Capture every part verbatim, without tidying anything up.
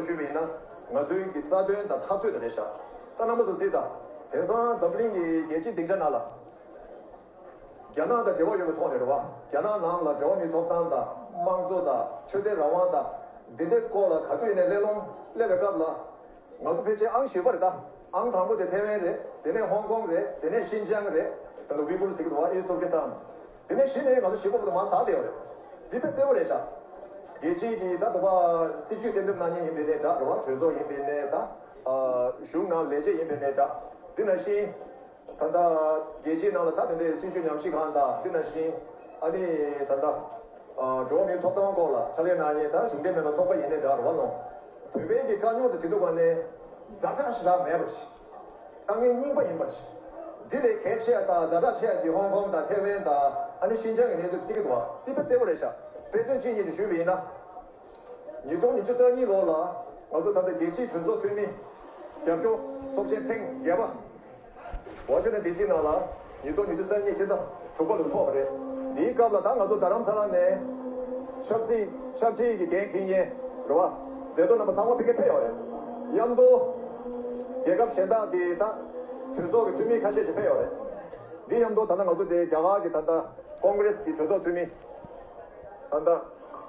ཞུས་པ་ཡིན་ན། ང་ཚོའི་གི་རྩ་དོན་དང་འཐབ་རྩོད་དང་རེད་ཤག་ད་རྣམ་པ་ཚོ་གཟིགས་དང་། དེང་སང་འཛམ་གླིང་གི་རྒྱལ་སྤྱིའི་སྡིངས་ཆ་ནང་ལ། རྒྱ་ནག་དང་འབྲེལ་བ་ཡོད་པའི་ཐོག་ནས་རེད་བ། རྒྱ་ནག་ནང་ལ་འགྲོ་བ་མིའི་ཐོབ་ཐང་དང་། དམངས་གཙོ་དང་། ཆོས་དད་རང་དབང་དང་། འདི་འདྲའི་སྐོར་ལ་ག་དུས་ཡིན་ནའི་གླེང་སློང་སླེབས་པའི་སྐབས་ལ། ང་ཚོ་ཕལ་ཆེར་ཨང་བཞི་པ་རེད་ད། ཨང་དང་པོ་དེ་ཐེ་ཝན་རེད། དེ་ནས་ཧོང་ཀོང་རེད། དེ་ནས་ཤིན་ཅང་རེད། ད་ལྟ་ཝི་གུར་ཟེར་གྱི་འདུག་བ། ཨིསྟ་ཏུར་ཀི་སི་ཐན། དེ་ནས་གཞི་ནས་ང་ཚོ་བཞི་པ་བར་དུ་མར་ཟགས་བསྡད་ཡོད་རེད། འདི་དཔེ་གསལ་པོ་རེད་ཤག་རྒྱལ་སྤྱིའི་གི་ད་དུ་བ་སྲིད་ཇུས་གཏན་འབེབས་གནང་མཁན་ཡིན་པའི་ནའི་འདྲ་རེད་བ། གྲོས་ཚོགས་ཡིན་པའི་ནའི་འདྲ། ཨ། གཞུང་ནང་ལས་བྱེད་ཡིན་པའི་ནའི་འདྲ། འདི་ནང་བཞིན། ད་ལྟ་རྒྱལ་སྤྱིའི་ནང་ལ་ད་དེ་འདྲའི་སྲིད་བྱུས་ཉམས་ཞིབ་ཁང་དང་། དེ་ནང་བཞིན་ཨ་ནི་ད་ལྟ་ཨ་འགྲོ་བ་མིའི་ཐོབ་ཐང་སྐོར་ལ་ཕྱག་ལས་གནང་མཁན་ད་གཞུང་འབྲེལ་མེད་པའི་ཚོགས་པ་ཡིན་ནའི་འདྲ་རེད་བ་ལོ། བོད་པའི་གི་དཀའ་རྙོག་དེ་ཟེར་དུས་ག་ནས་ཛ་དྲག་ཞེ་དྲག་མེད་པ་ཞིག་དཀའ་ངལ་རྙིང་པ་ཡིན་པ་ཞིག་འདི་ལས་གལ་ཆེ་ཡ་དང་ཛ་དྲག་ཆེ་ཡ་དེ་ཧོང་ཀོང་དང་ཐེ་ཝན་དང་ཨ་ནི་ཤིན་ཅང་གི་གནས་ཚུལ་བརྩི་གི་འདུག་བ། འདི་དཔེ་གསལ་པོ་རེད་ཤག་དཔེ་མཚོན་གཅིག་གཉིས་ཅིག་ཞུས་པ་ཡིན་ན། ཉིས་སྟོང་ཉི་ཤུ་རྩ་གཉིས་ལོ་ལ་ང་ཚོ་ད་ལྟ་རྒྱལ་སྤྱིའི་གྲོས་ཚོགས་འཐུས་མི་རྒྱབ་སྐྱོར་ཚོགས་ཆེན་ཐེངས་བརྒྱད་པ་ཝ་ཤིང་ཊོན་ཌི་སི་ནང་ལ་ཉིས་སྟོང་ཉི་ཤུ་རྩ་གཉིས་ཕྱི་ཟླ་དྲུག་པ་ལ་ཚོགས་པ་རེད། འདིའི་སྐབས་ལ་ད་ང་ཚོ་རྡ་རམ་ས་ལ་ནས་ཆབ་སྲིད་ཆབ་སྲིད་ཀྱི་འགན་འཁྱེར་མཁན་རེད་བ། མཛད་གཙོ་རྣམ་པ་ཚང་མ་ཕ་གིར་ཕེབས་ཡོད་རེད། མཉམ་དུ་རྒྱལ་ཁབ་གཞན་དག་གི་ད་གྲོས་ཚོགས་ཀྱི་འཐུས་མི་ཁ་ཤས་ཤིག་ཕེབས་ཡོད་རེད། འདི་མཉམ་དུ་ད་ལྟ་ང་ཚོ་དེ་རྒྱ་གར་གྱི་ད་ལྟ་ཀོང་གྷི་རེ་སི་གི་གྲོས་ཚོགས་འཐུས་མི། ད་ལྟ་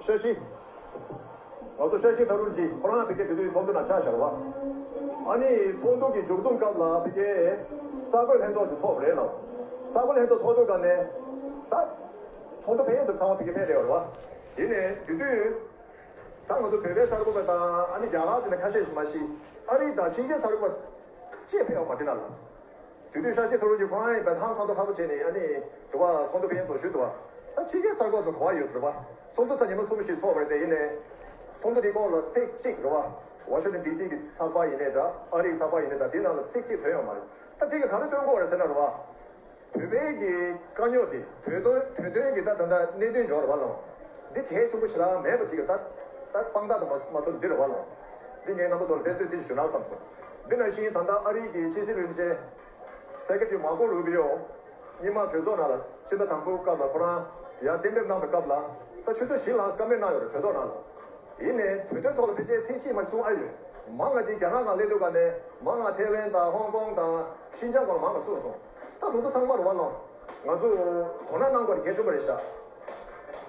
ཤ་ཤི། ང་ཚོ་ཤ་ཤི་ཐ་རུར་ཇི་ཁོ་རང་ཕ་གིར་དེ་དུས་ཚོགས་འདུ་ནང་ཆ་བཞག་པ། ཨ་ནི་ཚོགས་འདུ་གི་མཇུག་བསྡོམས་སྐབས་ལ་ཕ་གིར་གསར་འགོད་ལྷན་ཚོགས་ཅིག་ཚོགས་པ་རེད་ལ། གསར་འགོད་ལྷན་ཚོགས་ཚོགས་དུས་ག་ནས་ད་ཚོགས་འདུ་ཕེབས་མཁན་ཚོ་ཚང་མ་ཕ་གིར་ཕེབས་བསྡད་ཡོད་རེད་བ། ཡིན་ནའི་དེ་དུས་ད་ང་ཚོ་བོད་པའི་གསར་འགོད་པ་དང་ཨ་ནི་རྒྱ་གར་དེ་ནས་ཁ་ཤས་ཤིག་མ་གཞི་ཨ་རི་དང་ཕྱི་རྒྱལ་གསར་འགོད་པ་ཅིག་ཕེབས་ཡོད་མ་རེད་ན་ལ། དེ་དུས་ཤ་ཤི་ཐ་རུ་ཇི་ཁོ་རང་ཡིན་པའི་ཧང་སང་དོ་ཁ་པོ་བྱས་ནས་ཨ་ནི་དུ་བ་ཚོགས་འདུ་ཕན་ཚུན་ཞུས་འདུག་བ། ད་ཕྱི་རྒྱལ་གསར་འགོད་ཚོ་ག་བ་ཡོད་ཟེར་བ། ཚོགས་འདུ་ཚར་ཉི་མ་གསུམ་ཞིག་ཚོགས་པ་རེད་དེ། ཡིན་ནའི་ཚོགས་འདུ་དེ་སྐོར་ལ་ཚིག་གཅིག་རེད་བ། ཝ་ཤིང་ཊོན་ཌི་སི་གི་ཚགས་པར་ཡིན་ནའི་འདྲ། ཨ་རི་གི་ཚགས་པར་ཡིན་ནའི་འདྲ། དེ་ནང་ལ་ཚིག་གཅིག་ཐོན་ཡོད་མ་རེད། ད་དེ་གི་ག་རེ་སྟོན་གྱི་ཡོད་རེད་ཟེར་ན་རེད་བ། བོད་པའི་གི་དཀའ་རྙོག་དེ་བོད་དོན་བོད་དོན་གི་ད་ད་ལྟ་གནད་དོན་འབྱོར་བ་ལ། འདི་གལ་ཆེན་པོ་ཞེ་དྲག་མེད་པ་ཅིག་གི་ད་ད་དཔང་རྟགས་དང་མ་མ་སོར་འདི་རེད་བ་ལ། འདི་ངས་རྣམ་པ་ཚོར་དཔེ་མཚོན་ཏིག་ཞུ་ན་བསམ་སོང་། འདི་ནང་བཞིན་ད་ལྟ་ཨ་རི་གི་ཕྱི་སྲིད་བློན་ཆེན་སེ་ཀེ་ཊ་རི་མར་ཀོ་རུ་བི་ཡོ་སྔོན་མ་གྲོས་ཚོགས་ནང་ལ་ཕྱི་ཟླ་དང་པོའི་སྐབས་ལ་ཁོ་རང་ཡར་གཏན་འབེབས་གནང་བའི་སྐབས་ལ་ས་ཆུ་ཚོད་བཞི་ལྷག་བཀའ་མོལ་གནང་ཡོད་རེད་གྲོས་ཚོགས་ནང་ལ། ཡིན་ནའི་བོད་དོན་ཐོག་ལ་ཕལ་ཆེར་ཚིག་གཅིག་མ་གསུང་ཨ་ཡོད། མང་ང་དེ་རྒྱ་ནག་ནང་སླེབས་དུས་ག་ནས་མང་ང་ཐེ་ཝན་དང་ཧོང་ཀོང་དང་ཤིན་ཅང་སྐོར་ལ་མང་ང་གསུངས་སོང་། ད་ལོ་ཚོ་ཚང་མ་རུ་བ་ལོང་། ང་ཚོ་དོ་སྣང་གནང་དགོས་གལ་ཆེན་པོ་རེད་ཤག་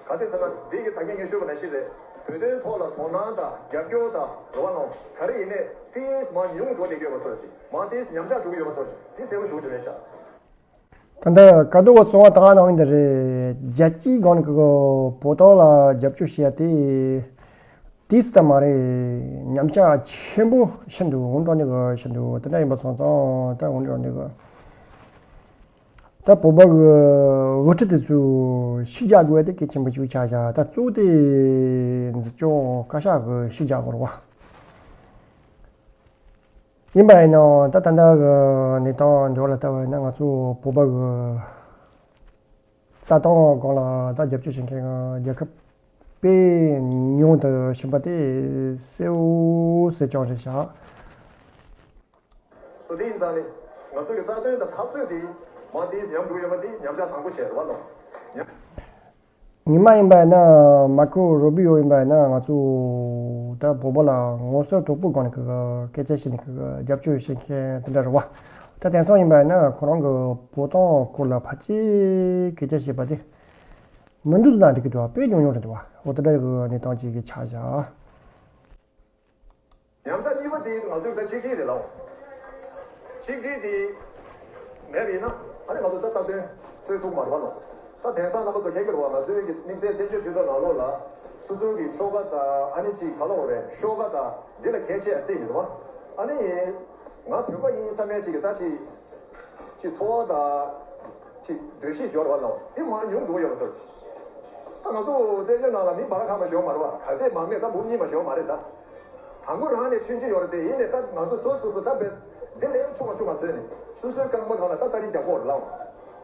ག་ཅི་ཟེར་ན་འདི་གི་ད་གིན་ངས་ཤོད་པ་ནང་བཞིན་རེད། བོད་དོན་ཐོག་ལ་དོ་སྣང་དང་རྒྱབ་སྐྱོར་དང་རུ་བ་ལོང་ག་རེ་ཡིན་ནའི་ཏིས་མ་ཉུང་འགྲོ་བསྡད་ཡོད་པ་སོགས་ཅིག་མ་ཏིས་ཉམས་ཆག་འགྲོ་གི་ཡོད་པ་སོགས་ཅིག་འདི་གསལ་པོ་ཞུ་རྒྱུ་རེད་ཤག་ད་ལྟ་ཀ་རྡོ་གི་གསུང་བ་དང་ནང་འདི་རེད། རྒྱལ་སྤྱིའི་སྒང་ནས་ཀྱི་བོད་དོན་ལ་རྒྱབ་སྐྱོར་བྱེད་ཡ་དེ་ཏིས་ད་མ་རེད། ཉམས་ཆག་ཆེན་པོ་ཕྱིན་འདུག་འོན་ཀྱང་འདི་གི་ཕྱིན་འདུག་དེ་འདྲ་ཡིན་པ་སོང་ཙང་ད་འོན་ཀྱང་འདི་གི་ད་བོད་པ་གི་དབུ་ཁྲིད་དེ་ཚོས་ཤུགས་རྒྱག་དགོས་ཡ་དེ་གལ་ཆེན་པོ་ཞིག་ཆགས་བཞག་ད་གཙོ་བོ་དེ་འཛིན་སྐྱོང་བཀའ་ཤག་གི་ཤུགས་རྒྱག་དགོས་རེད་བ། ཡིན་པ་ཡིན་ནའང་ད་ད་ལྟ་གི་གནས་སྟངས་འདི་ལ་ལྟ་བ་ཡིན་ན་ང་ཚོ་བོད་པ་གི་རྩ་དོན་སྒང་ལ་ད་རྒྱབ་སྐྱོར་བྱེད་མཁན་གི་རྒྱལ་ཁབ་དཔེ་ཉུང་དུ་ཕྱིན་པ་དེ་གསལ་བོ་གསལ་རྐྱང་རེད་ཤག་སོ་དེ་ཡིན་ཙང་ནི་ང་ཚོ་གི་རྩ་དོན་དང་འཐབ་རྩོད་དེ་མ་དེ་ཉམས་འགྲོ་ཡོད་པ་དེ་ཉམས་ཆག་དང་པོ་བྱས་རེད་བ་ལོ། ཉི་མ་ཡིན་པ་ཡིན་ན་མར་ཀོ་རུ་བི་ཡོ་ཡིན་པ་ཡིན་ན་ང་ཚོ་ད་བོད་པ་ལ་ངོ་སོ་དྲག་པོ་སྒང་ནས་ཀྱི་སྐད་ཆ་བཤད་ནས་ཀྱི་རྒྱབ་སྐྱོར་བྱེད་མཁན་དེ་འདྲ་རེད་བ། ད་དེང་སང་ཡིན་པ་ཡིན་ན་ཁོ་རང་གི་བོད་དོན་སྐོར་ལ་ཕལ་ཆེར་སྐད་ཆ་བཤད་པ་དེ་མི་འདུག་ཟེར་ན་འགྲིག་གི་འདུག་དཔེ་ཉུང་ཉུང་རེད་འདུག་འོ་དེ་འདྲ་གི་གནས་སྟངས་ཅིག་གི་ཆགས་བཞག་ཉམས་ཆག་གཉིས་པ་དེ་ང་ཚོའི་ད་ཆིག་སྒྲིལ་རེད་ལ། ཆིག་སྒྲིལ་དེ་མེད་པ་ཡིན་ན་ཨ་ནི་ང་ཚོ་ད་ལྟ་དོན་འཚོལ་ཐུབ་མ་རེད་བ་ལོ། ད་དེང་སང་རྣམ་པ་ཚོ་མཁྱེན་གྱི་རེད་བ། ང་ཚོའི་གི་དམིགས་བསལ་བཙན་བྱོལ་སྤྱི་ཚོགས་ནང་ལོགས་ལ་སོ་སོའི་གི་ཆོལ་ཁ་དང་ཨ་ནི་ཅིག་ག་ལ་འོ་རེད་ཤོག་ཁ་དང་འདི་ལ་ཁྱད་ཆོས་བརྩི་ནི་རེད་བ། ཨ་ནི་ང་བོད་པ་ཡིན་བསམ་ཡས་ཅིག་གི་ད་ཅིག་ཅིག་ཚོར་བ་དང་ཅིག་འདོད་གཞི་ཞོར་བ་ལ་འདི་མང་ཉུང་འགྲོ་ཡོད་པ་སོགས་ཅིག་ད་ང་ཚོ་བཙན་བྱོལ་ནང་ལ་མི་འབའ་ཁ་མ་ཞོ་མ་རེད་བ། ག་ཚད་མང་མེད་ད་འབུམ་གཉིས་མ་ཞོ་མ་རེད་ད། དང་པོ་རང་ནས་ཆུང་ཆུང་ཡོད་རེད་དེ། ཡིན་ནས་ད་ང་ཚོ་སོ་སོ་སོ་ད་བེད་འདི་ལས་ཆུང་བ་ཆུང་བ་བཟོས་ནས་སོ་སོའི་རྐང་པ་སྒང་ལ་ད་ད་རིང་རྒྱག་གོ་རེད་ལ།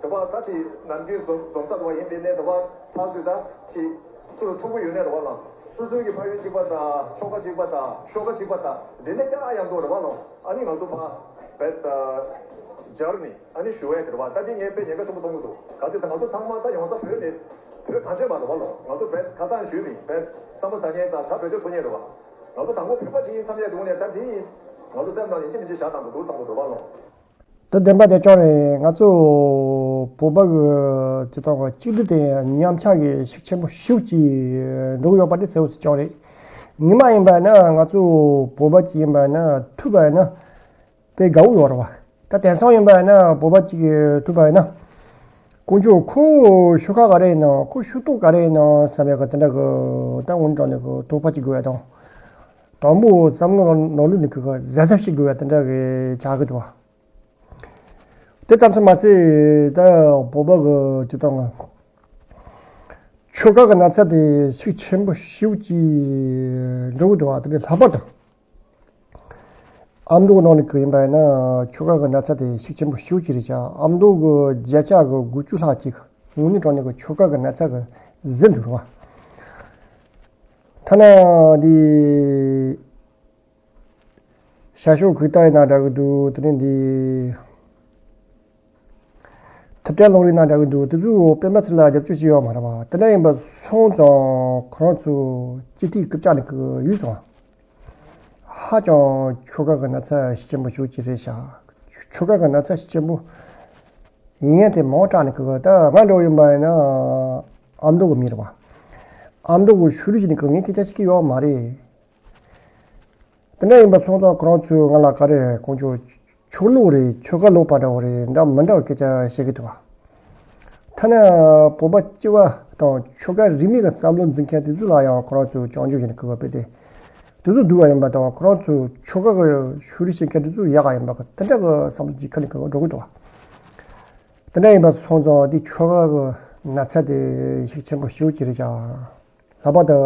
དེ་བ་ད་ཅིག་ནམ་རྒྱུན་འཛོམས་འཛོམས་ས་དེ་བ་ཡིན་པའི་ནས་དེ་བ་ཕར་ཚུར་ད་ཅིག་སུ་ལ་ཐུག་གི་ཡོད་ནས་རེད་བ་ལ། སོ་སོའི་གི་ཕ་ཡུལ་གཅིག་པ་དང་ཆོལ་ཁ་གཅིག་པ་དང་ཤོག་ཁ་གཅིག་པ་དང་འདི་ནས་ཀྱང་ཨ་ཡང་འདུག་རེད་བ་ལ། ཨ་ནི་ང་ཚོ་ཕ་བེད་ད་སྦྱར་ནི་ཨ་ནི་ཞུ་ཡས་དེ་རེད་བ། ད་འདི་ངས་དཔེ་ཉེན་ཁ་ཆེན་པོ་གཏོང་གི་འདུག་ག་ཅི་ཟེར་ང་ཚོ་ཚང་མ་ད་ཡོང་ས་བོད་ནས་བོད་གངས་ཅན་པ་རེད་བ་ལ། ང་ཚོ་བེད་ཁ་སང་ཞུས་པ་ཡིན། བེད་རྩམ་པ་ཟ་མཁན་དང་ཇ་བེད་སྤྱོད་ཐུབ་མཁན་རེད་བ། ང་ཚོ་དང་པོ་བོད་པ་ཞིག་ཡིན་བསམ་ཡས་འདུག་ནས། ད་དེ་ཡིན་ང་ཚོ་སེམས་ནང་ཡིན་གཅིག་མིན་གཅིག་བཞག་དང་འདུག་བསམ་གྱི་འདུག་བ་ལོ། ད་བདེན་པ་དེ་ཅོག་རེད། ང་ཚོ་བོད་པ་གི་སྤྱི་ཚོགས་གཅིག་སྒྲིལ་དེ་ཉམས་ཆག་གི་ཤུགས་ཆེན་པོ་ཞེ་པོ་ཅིག་འགྲོ་གི་ཡོད་པ་དེ་གསལ་པོ་ཞིག་ཅོག་རེད། ངོ་མ་ཡིན་པ་ན་ང་ཚོ་བོད་པ་ཅིག་ཡིན་པ་ན་ཐུབ་པ་ཡིན་ན་དཔེ་དགའ་བོ་ཡོད་རེད་བ། ད་དེང་སང་ཡིན་པ་ན་བོད་པ་ཅིག་ཐུབ་པ་ཡིན་ན། དཀོན་མཆོག་ཁོ་ཤོག་ཁག་ག་རེ་ཡིན་ནམ། ཁོ་ཤུགས་སྟོབས་ག་རེ་ཡིན་ནམ་བསམ་ཡག་གི་དེ་འདྲ་གི་ད་དངོས་གནས་དྲང་གནས་གི་དོགས་པ་ཅིག་དགོས་ཡ་དང་། དང་པོ་བསམ་བློ་ནང་ལོགས་ནས་གི་གཟབ་གཟབ་ཞིག་དགོས་ཡ་དེ་འདྲ་གི་ཆགས་གི་འདུག་བ། དེ་ཙམ་ཞིག་མ་ཟད་ད་བོད་པ་གི་སྤྱི་ཚོགས་ནང་ཆོལ་ཁ་གི་ན་ཚ་དེ་ཤུགས་ཆེན་པོ་ཞེ་པོ་ཅིག་འགྲོ་གི་འདུག་བ། དེ་ནས་ལྷག་པར་དུ། ཨ་མདོ་ནང་ནས་གི་ཡིན་པ་ཡིན་ན་ཆོལ་ཁ་གི་ན་ཚ་དེ་ཤུགས་ཆེན་པོ་ཞེ་པོ་ཅིག་རེད་ཤག་ཨ་མདོ་གི་བརྒྱ་ཆ་གི་དགུ་བཅུ་ལྷག་ཅིག་དངོས་གནས་དྲང་གནས་གི་ཆོལ་ཁ་གི་ན་ཚ་གི་ཟིན་འདུག་རེད་བ། ཐ་ན་འདི་ཤར་ཕྱོགས་གུས་ཏ་ཡིན་ན་འདྲ་གི་འདུག་དེ་ནས་འདི། ཐུབ་བསྟན་ལུང་རིགས་ན་འདྲ་གི་འདུག་དེ་ཚོས་སྤེན་པ་ཚེ་རིང་ལ་རྒྱབ་སྐྱོར་བྱས་ཡོད་མ་རེད་པ། དེ་འདྲ་ཡིན་པ་སོང་ཙང་ཁོ་རང་ཚོ་སྤྱི་འཐུས་རྐུབ་བཀྱག་ནས་གི་ཡོད་སོང་། ཧ་ཅང་ཆོལ་ཁ་གི་ན་ཚ་ཤུགས་ཆེན་པོ་ཞེ་པོ་ཅིག་རེད་ཤག་ཆོལ་ཁ་གི་ན་ཚ་ཤུགས་ཆེན་པོ་ཡིན་ཡ་དེ་མང་དྲགས་ནས་གི། ད་ང་འདྲ་བོ་ཡིན་པ་ཡིན་ན་ཨ་མདོ་གི་མི་རེད་པ། ཨ་མདོ་གི་ཤུལ་རིས་ནས་གི་ངས་སྐད་ཆ་བཤད་ཀྱི་ཡོད་མ་རེད། དེ་འདྲ་ཡིན་པ་སོང་ཙང་ཁོ་རང་ཚོས་ང་ལ་ག་རེ་དཀོན་མཆོག་ཆོས་ལུགས་རེད། ཆོལ་ཁ་ལོག་པ་འདྲ་བོ་རེད། འདྲ་མི་འདྲ་བའི་སྐད་ཆ་བཤད་ཀྱི་འདུག་བ། ཐ་ན་བོད་པ་སྤྱི་བ་དང་ཆོལ་ཁ་རིས་མེད་ཀྱི་བསམ་བློ་འཛིན་མཁན་དེ་ཚོ་ལ་ཡང་ཁོ་རང་ཚོས་སྐྱོན་བརྗོད་བྱས་ནས་གི་བ་དཔེ་དེ། དེ་ཚོ་སྡུག་པ་ཡིན་པ་དང་ཁོ་རང་ཚོས་ཆོལ་ཁ་གི་ཤུལ་རིས་བྱེད་མཁན་དེ་ཚོ་ཡག་ག་ཡིན་པ་གི་དེ་འདྲ་གི་བསམ་བློ་ཅིག་ཁ་ནས་གི་འགྲོ་གི་འདུག་བ། དེ་འདྲ་ཡིན་པ་སོང་ཙང་དེ་ཆོལ་ཁ་གི་ན་ཚ་དེ་ཤུགས་ཆེན་པོ་ཞེ་པོ་ཅིག་རེད་ཤག་ལྷག་པར་དུ།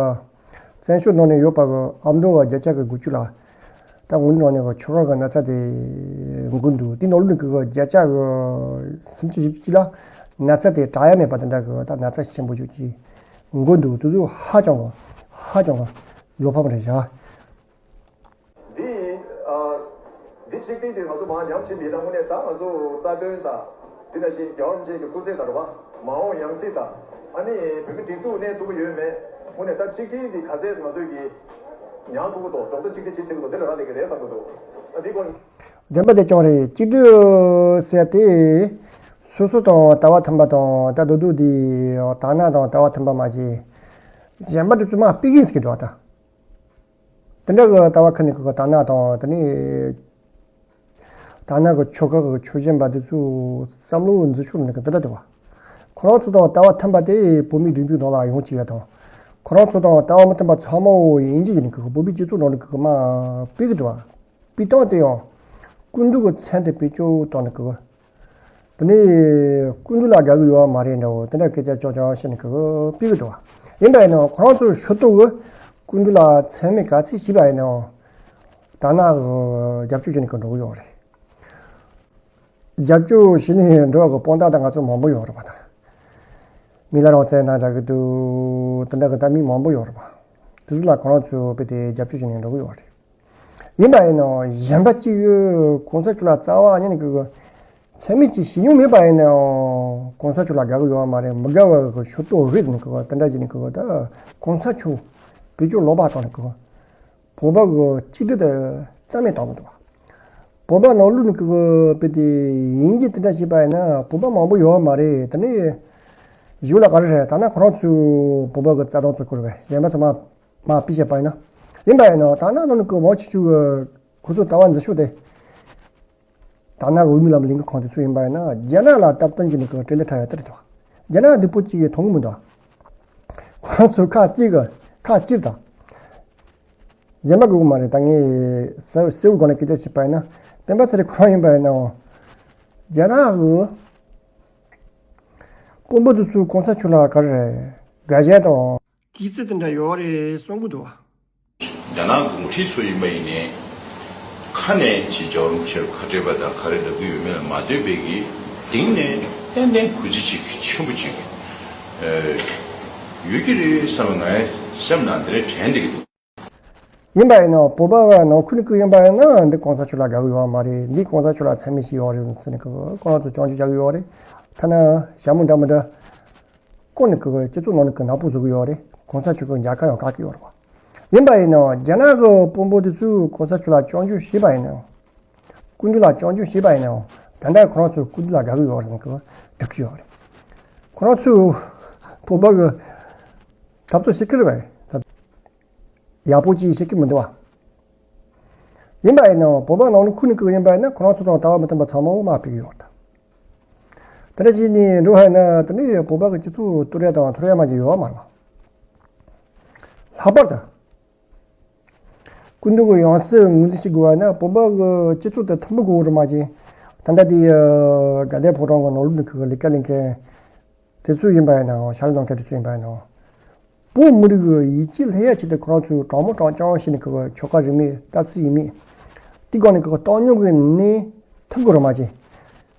བཙན་བྱོལ་ནང་ནས་ཡོད་པ་གི་ཨ་མདོ་བ་བརྒྱ་ཆ་གི་དགུ་བཅུ་ལ། ད་དངོས་གནས་དྲང་གནས་གི་ཆོལ་ཁ་གི་ན་ཚ་དེ་འགོས་འདུག་དེ་ནང་ལོགས་ནས་གི་བརྒྱ་ཆ་གི་སུམ་ཅུ་བཞི་བཅུ་ལ་ན་ཚ་དེ་དྲག་ཡ་མེད་པ་དེ་འདྲ་གི་ད་ན་ཚ་ཆེན་པོ་ཅིག་ཅིག་འགོས་འདུག་དེ་ཚོ་ཧ་ཅང་གི་ཧ་ཅང་གི་བློ་ཕམ་རེད་བཞག་འདི་ཡིན། ཨ། འདི་ཆིག་སྒྲིལ་འདི་ང་ཚོ་མར་ཉམས་ཕྱིན་པ་ཡིན་ན་དངོས་གནས་ད་ང་ཚོ་རྩ་དོན་དང་། འདི་ནང་བཞིན་རྒྱལ་བ་རིན་པོ་ཆེ་གི་སྐུ་ཚེ་དང་རེད་བ། མ་འོངས་ཡང་སྲིད་དང་། ཨ་ནི་བོད་མི་སྒྲིག་འཛུགས་གནས་ཐུབ་ཀྱི་ཡོད་མེད། དངོས་གནས་ད་ཆིག་སྒྲིལ་འདི་ག་ཚད་ང་ཚོས་ཀྱི་ཉར་ཐུབ་ཀྱི་འདུག་རྡོག་རྩ་གཅིག་སྒྲིལ་བྱེད་ཐུབ་ཀྱི་འདུག་དེ་ལ་རག་ལས་ཀྱི་རེད་བསམ་གྱི་འདུག་ཨ་འདི་སྐོར། བདེན་པ་དེ་ཅང་རེད། གཅིག་སྒྲིལ་ཟེར་དེ་སོ་སོ་དང་ལྟ་བ་མཐུན་པ་དང་ད་རྡོག་རྡོག་དེ་དག་སྣང་དང་ལྟ་བ་མཐུན་པ་མ་བྱེད། གཞན་པ་དེ་ཚོ་མར་ཕུད་ཀྱིན་ཟེར་གྱི་འདུག་ཨ་ད། དེ་འདྲ་གི་ལྟ་བ་ཁ་ནས་གི་དག་སྣང་དང་དེ་ནས་དག་སྣང་གི་ཆོལ་ཁ་གི་ཆོལ་གཞན་པ་དེ་ཚོས་བསམ་བློ་འཛིན་ཕྱོགས་ནས་གི་དེ་འདྲ་འདུག་བ། ཁོ་རང་ཚོ་དང་ལྟ་བ་མཐུན་པ་དེ་བོད་མིའི་སྒྲིག་འཛུགས་ནང་ལ་ཡོང་ཅིག་ཡ་དང་། ཁོ་རང་ཚོ་དང་ལྟ་བ་མི་མཐུན་པ་ཚང་མ་འོ་ཡིན་གྱི་ཡིན་གི་བོད་མིའི་སྤྱི་ཚོགས་ནང་ནས་གི་མར་ཕུད་ཀྱི་འདུག་བ། ཕུད་སྟངས་དེ་ཡང་སྐུ་མདུན་གི་མཚན་དེ་བེད་སྤྱོད་བཏང་ནས་གི། དེ་ནས་སྐུ་མདུན་ལ་དགའ་གི་ཡོད་མ་རེད་འདྲ་བོ་དེ་འདྲ་སྐད་ཆ་ཅོག་ཅོག་བཤད་ནས་གི་ཕུད་ཀྱི་འདུག་བ། ཡིན་པ་ཡིན་ནའང་ཁོ་རང་ཚོའི་ཤུགས་སྟོབས་གི་སྐུ་མདུན་ལ་མཚན་སྨད་ག་ཚད་བྱས་པ་ཡིན་ནའང་དག་སྣང་གི་རྒྱབ་སྐྱོར་བྱས་ནས་གི་འགྲོ་གི་ཡོད་རེད། རྒྱབ་སྐྱོར་བྱས་ནས་འགྲོ་བ་གི་དཔང་རྟགས་ད་ང་ཚོ་མང་པོ་ཡོད་རེད་པ་ད། མི་ལ་རོགས་བཙན་ན་འདྲ་གི་འདུག་དེ་འདྲ་གི་ད་མི་མང་པོ་ཡོད་རེད་པ། དེ་ཚོ་ལ་ཁོ་རང་ཚོས་དཔེ་དེ་རྒྱབ་སྐྱོར་བྱས་ནས་འགྲོ་གི་ཡོད་རེད། ཡིན་པ་ཡིན་ནའང་གཞན་པ་གཅིག་ཡོད་གོང་ས་མཆོག་ལ་རྩ་བ་ཉིད་ནས་གི་མཚན་སྨད་ཅིག་བྱེད་མྱོང་མེད་པ་ཡིན་ནའང་གོང་ས་མཆོག་ལ་དགའ་གི་ཡོད་མ་རེད། མི་དགའ་བ་གི་ཤུགས་རྡོག་རེད་ཟེར་ནས་གི་དེ་འདྲ་བྱས་ནས་གི་ད་གོང་ས་མཆོག་བེད་སྤྱོད་ལོག་པ་བཏང་ནས་གི་བོད་པ་གི་གཅིག་སྒྲིལ་དེ་རྩ་མེད་བཏང་གི་འདུག་བོད་པ་ནང་ལོགས་ནས་གི་དཔེ་དེ་ཡིན་གྱི་དེ་འདྲ་བྱས་པ་ཡིན་ན་བོད་པ་མང་པོ་ཡོད་མ་རེད། དེ་ནས་གཞུག་ལ་ག་རེ་རེད་ད་ན་ཁོ་རང་ཚོས་བོད་པ་གི་རྩ་དོན་ཚོ་བཀུར་བས་གཞན་པ་ཚོ་མ་མར་ཕུད་བྱས་པ་ཡིན་ན། ཡིན་པ་ཡིན་ན་ད་ནང་ནང་གི་མང་ཆེ་ཤོས་ཀྱི་ཁོ་ཚོ་ལྟ་བ་འཛིན་ཕྱོགས་དེ། ད་ནང་འོས་མི་ལམ་ལྷན་ཁང་དེ་ཚོ་ཡིན་པ་ཡིན་ན་རྒྱ་ནག་ལ་སྟབས་བསྟུན་གྱི་ནི་གི་འཕྲིན་ལས་འཁྲབ་ཡ་དེ་རེད་དོ། རྒྱ་ནག་འདི་པོ་གཅིག་གིས་མཐོང་གི་མི་འདུག་ཁོ་རང་ཚོ་ཁ་གཅིག་གི་ཁ་གཅིག་དང་། གཞན་པ་དགོས་ཀྱི་མ་རེད། ད་ངས་གསལ་གསལ་བོ་སྒོ་ནས་སྐད་ཆ་བཤད་པ་ཡིན་ན་སྤེན་པ་ཚེ་རིང་ཁོ་རང་ཡིན་པ་ཡིན་ནའང་རྒྱ་ནག་གི་དཔོན་པོ་དེ་ཚོས་གོང་ས་མཆོག་ལ་ག་རེ་རེད་དགའ་ཞེན་དང་། སྐྱིད་ཚད་དེ་འདྲ་ཡོད་རེད་གསུང་གི་འདུག་བ། རྒྱ་ནག་འགོ་ཁྲིད་ཚོ་ཡིན་པ་ཡིན་ནའི་ཁ་ནས་ཅིག་རྒྱལ་བ་རིན་པོ་ཆེར་ཁ་བྲལ་བ་དང་ག་རེ་ལབ་ཀྱི་ཡོད་མེད་ལ་མ་ལྟོས་པའི་གི་གཏིང་ནས་ཏན་ཏན་གུས་བརྩི་ཅིག་ཆེན་པོ་ཅིག་ཡོད་ཀྱི་རེད་བསམ་ངའི་སེམས་ནང་འདི་འདྲ་དྲན་བསྡད་ཀྱི་འདུག་ཡིན་པ་ཡིན་ན་བོད་པ་ནང་ཁུལ་ནས་ཀྱི་ཡིན་པ་ཡིན་ན་འདི་གོང་ས་མཆོག་ལ་དགའ་གི་ཡོད་མ་རེད། འདི་གོང་ས་མཆོག་ལ་མཚན་སྨད་ཞིག་ཡོད་རེད་ཟེར་ནས་ཀྱི་ཁོ་རང་ཚོ་སྐྱོན་བརྗོད་བྱ་གི་ཡོད་རེད། ཐ་ན་ཞྭ་མོ་འདྲ་མི་འདྲ་ཀོ་ནི་ཀི་སྤྱི་ཚོགས་ནང་ནས་ཀི་ནག་པོ་བཟོ་གི་ཡོད་རེད། གོང་ས་མཆོག་གི་མཇལ་ཁ་ཡང་བཀག་གི་ཡོད་རེད་བ། ཡིན་པ་ཡིན་ནའང་རྒྱ་ནག་གི་དཔོན་པོ་དེ་ཚོས་གོང་ས་མཆོག་ལ་སྐྱོན་བརྗོད་བྱས་པ་ཡིན་ནའང་། སྐུ་མདུན་ལ་སྐྱོན་བརྗོད་བྱས་པ་ཡིན་ནའང་ད་ལྟ་ཁོ་རང་ཚོས་སྐུ་མདུན་ལ་དགའ་གི་ཡོད་རེད་ཟེར་ནས་སྒྲུབ་ཀྱི་ཡོད་རེད། ཁོ་རང་ཚོས་བོད་པ་གི་འཐབ་རྩོད་བྱེད་ཀྱི་རེད་པས། ཡག་པོ་ཅིག་བྱེད་ཀྱི་མི་འདུག་བ། ཡིན་པ་ཡིན་ནའང་བོད་པ་ནང་ལ་ཁུར་ནས་བཀུག་ཡིན་པ་ཡིན་ན་ཁོ་རང་ཚོ་དང་ལྟ་བ་མི་མཐུན་པ་ཚང་མ་དམག་སྤེལ་གྱི་ཡོད་རེད། དེ་འདྲ་བྱས་ནས་འགྲོ་ཧ་ན་དེ་ནས་བོད་པ་གི་སྤྱི་ཚོགས་གཏོར་ཡ་དང་འཐོར་ཡ་མ་ཅིག་ཡོད་མ་རེད་བ། ལྷག་པར་དུ། སྐུ་མདུན་གྱི་ཡང་སྲིད་ངོས་འཛིན་བྱེད་དགོས་པ་ན་བོད་པ་གི་སྤྱི་ཚོགས་དེ་མཐུན་པོ་དགོས་རེད་མ་གཞི། ད་ལྟ་དེ་དགའ་ལྡན་ཕོ་བྲང་གི་ནང་ལོགས་ནས་ཁུ་ལས་ཀ་ལས་མཁན་དེ་ཚོ་ཡིན་པ་ཡིན་ནའང་ཕྱག་ལས་གནང་མཁན་དེ་ཚོ་ཡིན་པ་ཡིན་ནའང་། བོད་མི་རིགས་ཀྱི་ཡིད་ཆེས་སླེབས་ཡ་ཆེད་དུ་ཁོ་རང་ཚོས་དྲང་མོ་དྲང་རྐྱང་བྱས་ནས་ཁུ་ཆོལ་ཁ་རིས་མེད་ལྟ་ཚུལ་ཡིན་མིན། དེ་སྒང་ནས་ཁུ་བཏང་སྙོམས་ཀྱི་ནས་ཐུབ་དགོས་རེད་མ་གཞི།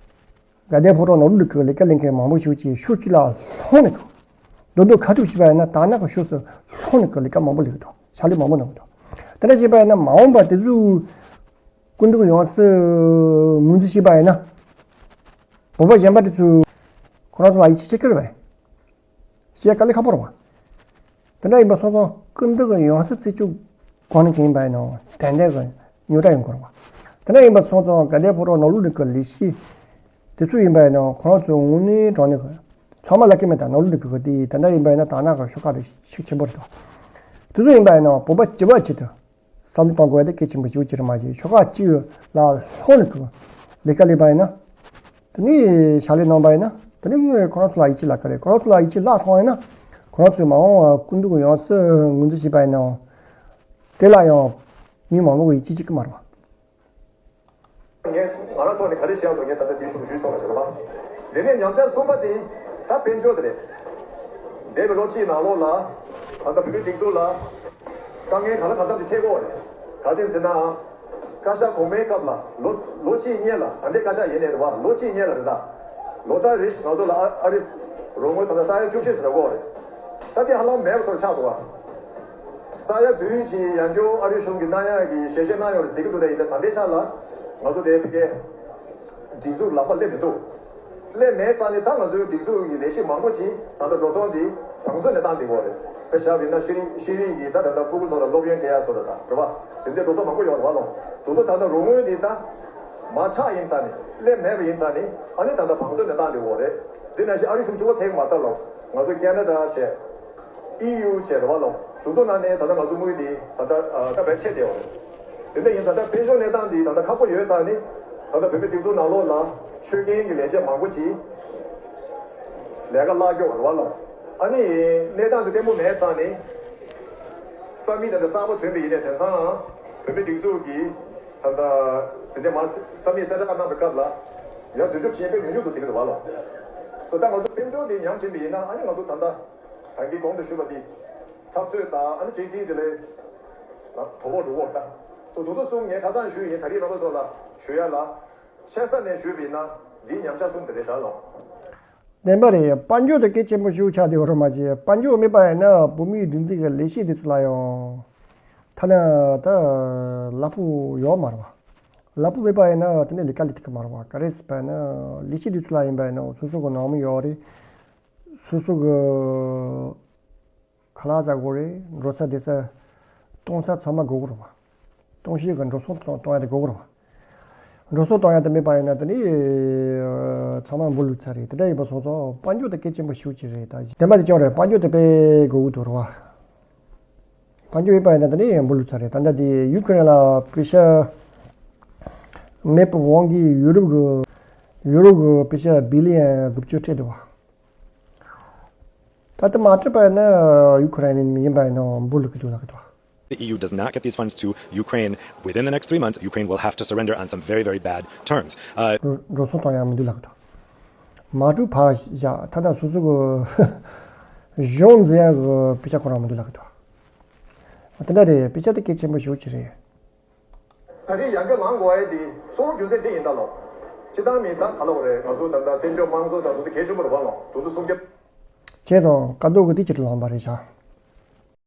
དགའ་ལྡན་ཕོ་བྲང་ནང་ལོགས་ཀྱི་ལས་ཀ་ལས་མཁན་མང་པོ་ཞིག་གིས་ཕྱོགས་གཅིག་ལ་ལྷུང་ནས་འགྲོ་འདུག་ཁ་ཐུག་བྱས་པ་ཡིན་ན་དར་ནག་གི་ཕྱོགས་སུ་ལྷུང་ནས་ལས་ཀ་མང་པོ་ལས་ཀྱི་འདུག་ཕྱག་ལས་མང་པོ་གནང་གི་འདུག་དེ་འདྲ་བྱས་པ་ཡིན་ན་མ་འོངས་པ་དེ་ཚོའི་སྐུ་མདུན་གྱི་ཡང་སྲིད་ངོས་འཛིན་བྱས་པ་ཡིན་ན། བོད་པ་གཞན་པ་དེ་ཚོས་ཁོ་རང་ཚོ་ལ་ཡིད་ཆེས་བྱེད་ཀྱི་རེད་པས། བཤད་དཀའ་ལས་ཁག་པོ་རེད་བ། དེ་འདྲ་ཡིན་པ་སོང་ཙང་སྐུ་མདུན་གྱི་ཡང་སྲིད་རྩད་གཅོད་སྒང་ནས་ཀྱང་ཡིན་པ་ཡིན་ནའང་ཏན་ཏན་གྱི་རྙོག་དྲ་ཡོང་གི་རེད་བ། དེ་འདྲ་ཡིན་པ་སོང་ཙང་དགའ་ལྡན་ཕོ་བྲང་ནང་ལོགས་ནས་ཀྱི་ལས་བྱེད་དེ་ཚོ་ཡིན་པ་ཡིན་ནའང་ཁོ་རང་ཚོའི་དངོས་གནས་དྲང་གནས་ཀྱི་ཚང་མ་ལབ་ཀྱི་མེད་ད་ནང་ལོགས་ནས་ཀྱི་དེ་དེ་འདྲ་ཡིན་པ་ཡིན་ན་དར་ནག་གི་ཤོག་ཁག་དེ་ཤུགས་ཆེན་པོ་རེད་དོ། དེ་ཚོ་ཡིན་པ་ཡིན་ནའང་བོད་པ་སྤྱི་པ་ཆེད་དུ། བསམ་བློ་གཏོང་དགོས་ཡ་དེ་གལ་ཆེན་པོ་ཞིག་ཅིག་རེད་མ་གཞི་ཤོག་ཁག་གཅིག་ལ་ལྷུང་ནས་ཀྱི་ལས་ཀ་ལས་པ་ཡིན་ན། དེ་ནས་ཕྱག་ལས་གནང་པ་ཡིན་ན་དེ་ནས་ངས་ཁོ་རང་ཚོ་ལ་ཡིད་ཆེས་བརླག་གི་རེད། ཁོ་རང་ཚོ་ལ་ཡིད་ཆེས་བརླག་སོང་ཡིན་ན་ཁོ་རང་ཚོས་མ་འོངས་པ་སྐུ་མདུན་གྱི་ཡང་སྲིད་ངོས་འཛིན་བྱས་པ་ཡིན་ནའང་དེ་ལ་ཡང་མི་མང་པོ་གིས་ཡིད་ཆེས་བྱེད་ཀྱི་མ་རེད་བ། ངས་ང་རང་ཐོག་ནས་ག་རེ་བཤད་འདུག་ངས་ད་ལྟ་འདི་ཞུ་ཞུས་ཆོག་ལ་བྱེད་པ། འདི་ནས་ཉམས་ཆག་གསུམ་པ་དེ་ད་དཔལ་འབྱོར་དེ་རེད། འདས་པའི་ལོ་གཅིག་ནང་ལོགས་ལ་ད་ལྟ་བོད་མིའི་སྒྲིག་འཛུགས་ལ་དཀའ་ངལ་ག་ལ་གང་འཚམ་ཞིག་འཕྲད་ཀྱི་ཡོད་རེད། ག་རེ་ཟེར་ན། བཀའ་ཤག་གོང་མའི་སྐབས་ལ་ལོ་ལོ་གཅིག་སྔོན་ལ་ད་ལྟའི་བཀའ་ཤག་ཡིན་ནའི་རེད་བ་ལོ་གཅིག་སྔོན་ལ་རེད་ད། ལོ་ལྟར་རེ་བཞིན་ང་ཚོ་ལ་ཨ་ཨ་རིས་རོགས་དངུལ་ད་ལྟ་ས་ཡ་བཅུ་བཞི་ཟེར་བ་ཡོད་རེད། ད་དེ་ཧ་ལམ་མེད་པ་ཚོར་ཆགས་འདུག་བ། ས་ཡ་བདུན་གྱི་ཡང་སྐྱོར་ཨ་རི་གཞུང་གིས་གནང་ཡག་གི་ཞལ་བཞེས་གནང་ཡོད་རེད་ཟེར་གྱི་འདུག་ད་ཡིན་ན་ད་ལྟའི་ཆ་ལ་ང་ཚོ་དེ་ཕ་གིའི་སྒྲིག་འཛུགས་ལག་པ་སླེབས་མི་འདུག་སླེབས་མེད་ཙང་ནི་ད་ང་ཚོའི་སྒྲིག་འཛུགས་ཀྱི་ལས་གཞི་མང་པོ་ཅིག་ད་ལྟ་འགྲོ་སོང་འདི་བང་མཛོད་ནས་བཏང་བསྡད་ཡོད་རེད། དཔེ་བཞག་པ་ཡིན་ན་ཤེས་རིག་ཤེས་རིག་གི་ད་ད་ལྟ་ཕྲུ་གུ་ཚོ་ལ་སློབ་ཡོན་སྤྲད་ཡག་བཟོ་འདྲ་དང་རེད་བ། དེ་འདྲའི་འགྲོ་སོང་མང་པོ་ཡོད་རེད་བ་ལོ། དེ་ཚོ་ད་ལྟ་རོགས་དངུལ་འདི་ད་མ་ཆག་ཡིན་ཙང་ནི་སླེབས་མེད་པ་ཡིན་ཙང་ནི་ཨ་ནི་ད་ལྟ་བང་མཛོད་ནས་བཏང་བསྡད་ཡོད་རེད། འདི་ནང་བཞིན་ཨ་རི་གཞུང་གཅིག་པོ་ཚད་མ་ལྟར་ལོ། ང་ཚོ་ཁེ་ན་ཌ་བྱས། ཨི་ཡུ་བྱས་རེད་བ་ལོ། དེ་ཚོ་ནང་ནས་ད་ལྟ་ང་ཚོ་དངུལ་འདི་ད་ལྟ་ཨ་ད་བེད་ཆད་བསྡད་ཡོད་རེད། དེ་འདྲ་ཡིན་ཙང་ད་དཔལ་འབྱོར་གནས་སྟངས་འདི་ད་ལྟ་ཁག་པོ་ཡོད་ཙང་ནི་ད་ལྟ་བོད་མི་སྒྲིག་འཛུགས་ནང་ལོགས་ལ་ཆོད་མཁན་གྱི་ལས་བྱེད་མང་པོ་ཅིག་ལས་ཀ་བརླག་ཀྱོག་རེད་བ་ལོ། ཨ་ནི་གནས་སྟངས་འདི་བརྟན་པོ་མེད་ཙང་ནི་ས་མིག་དེ་འདྲ་གསར་པ་ཐོན་པ་ཡིན་ནའི་དེང་སང་བོད་མི་སྒྲིག་འཛུགས་ཀྱིས་ད་ལྟ་དེ་འདྲ་མ་ས་མིག་གསལ་བསྒྲགས་གནང་བའི་སྐབས་ལ་ཡར་འཛུལ་ཞུགས་བྱེད་མཁན་དཔེ་ཉུང་ཉུང་འདུག་ཟེར་གྱི་འདུག་བ་ལོ། སོ་ད་ང་ཚོ་དཔལ་འབྱོར་འདི་ཉམས་ཕྱིན་པ་ཡིན་ན་ཨ་ནི་ང་ཚོ་ད་ལྟ་ད་གིན་གོང་དུ་ཞུས་པ་འདི་འཐབ་རྩོད་དང་ཨ་ནི་ཅིག་ཏིག་དེ་ལས་དོ་ཕོག་འགྲོ་གི་ད། སོ་དེ་ཚོ་གསུམ་ངས་ཁ་སང་ཞུས་ཡིན། ད་རེས་རྣམ་པ་ཚོ་ལ་ཞུ་ཡ་ལ་ཆེ་ས་ནས་ཞུས་པ་ཡིན་ན་འདི་ཉམས་ཆག་གསུམ་དེ་རེད་ཤག་ལོ། བདེན་པ་རེད། དཔལ་འབྱོར་དེ་གལ་ཆེན་པོ་ཞིག་ཆགས་བསྡད་ཡོད་རེད་མ་གཞི། དཔལ་འབྱོར་མེད་པ་ཡིན་ན་བོད་མིའི་སྒྲིག་འཛུགས་ཀྱི་ལས་བྱེད་དེ་ཚོ་ལ་ཡང་ཐ་ན་ད་གླ་ཕོགས་ཡོད་མ་རེད་བ། གླ་ཕོགས་མེད་པ་ཡིན་ན་དེ་ནས་ལས་ཀ་ལས་ཐུབ་ཀྱི་མ་རེད་བ། ག་རེ་ཟེར་བ་ཡིན་ན་ལས་བྱེད་དེ་ཚོ་ལ་ཡིན་པ་ཡིན་ན་སོ་སོ་གི་ནང་མི་ཡོད་རེད། སོ་སོ་གི་ཁ་ལག་ཟ་དགོས་རེད། འགྲོ་ས་བསྡད་ས་གཏོང་ས་ཚང་མ་དགོས་ཀྱི་རེད་བ། གཏོང་ཤེས་ཀྱི་འགྲོ་སོང་གཏོང་གཏོང་ཡ་དེ་དགོས་ཀྱི་རེད་བ། འགྲོ་སོང་གཏོང་ཡ་དེ་མེད་པ་ཡིན་ན་དེ་ནི་ཚང་མ་འབུ་ལུག་ཚ་རེད། དེ་འདྲ་ཡིན་པ་སོང་ཙང་དཔལ་འབྱོར་དེ་གལ་ཆེན་པོ་ཞེ་པོ་ཅིག་རེད། ད་བདེན་པ་དེ་ཀྱང་རེད། དཔལ་འབྱོར་དེ་དཔེ་དགོས་ཀྱི་འདུག་རེད་བ། དཔལ་འབྱོར་ཡིན་པ་ཡིན་ན་དེ་ནི་འབུ་ལུག་ཚ་རེད། ད་ལྟ་དེ་ཡུ་ཁུ་རེན་ལ་པེ་ཤ་མེད་པའི་དབང་གིས་ཡུ་རོབ་ཀྱི་ཡུ་རོབ་ཀྱི་པེ་ཤ་བི་ལི་ཡན་དགུ་བཅུ་སྤྲད་འདུག་བ། ད་ལྟ་མ་སྤྲད་པ་ཡིན་ན་ཡུ་ཁུ་རེན་ཡིན་པ་ཡིན་ན་འབུ་ལུག་གི་འདུག་ལབ་ཀྱི་འདུག The E U does not get these funds to Ukraine within the next three months, Ukraine will have to surrender on some very, very bad terms. Uh, འགྲོ་འགྲོ་སོང་གཏོང་ཡག་མི་འདུག་ལབ་ཀྱི་འདུག་མ་གྲོས་ཕར་བཞག་ཐ་ན་སོ་སོ་གི་གཞུང་འཛིན་ཡག་གི་དཔེ་ཆ་ཁོ་རང་མི་འདུག་ལབ་ཀྱི་འདུག་དེ་འདྲ་རེད། དཔེ་ཆ་དེ་གལ་ཆེན་པོ་ཞེ་པོ་ཅིག་རེད། ད་རེས་ཡང་བསྐྱར་ལངས་དགོས་ཡ་དེ་གཙོ་བོ་རྒྱུ་མཚན་དེ་ཡིན་ད་ལོ། སྤྱི་བཏང་མི་ད་ག་ལ་བ་རེད། ང་ཚོ་ད་ལྟ་བཙན་བྱོལ་དམངས་གཙོ་དང་དེ་ཚོ་གལ་ཆེན་པོ་རེད་བ་ལོ། དེ་ཚོ་སྲུང་སྐྱོབ། བྱས་ཙང་དཀའ་སྡུག་གི་དེ་ཅིག་ལངས་པ་རེད་ཤག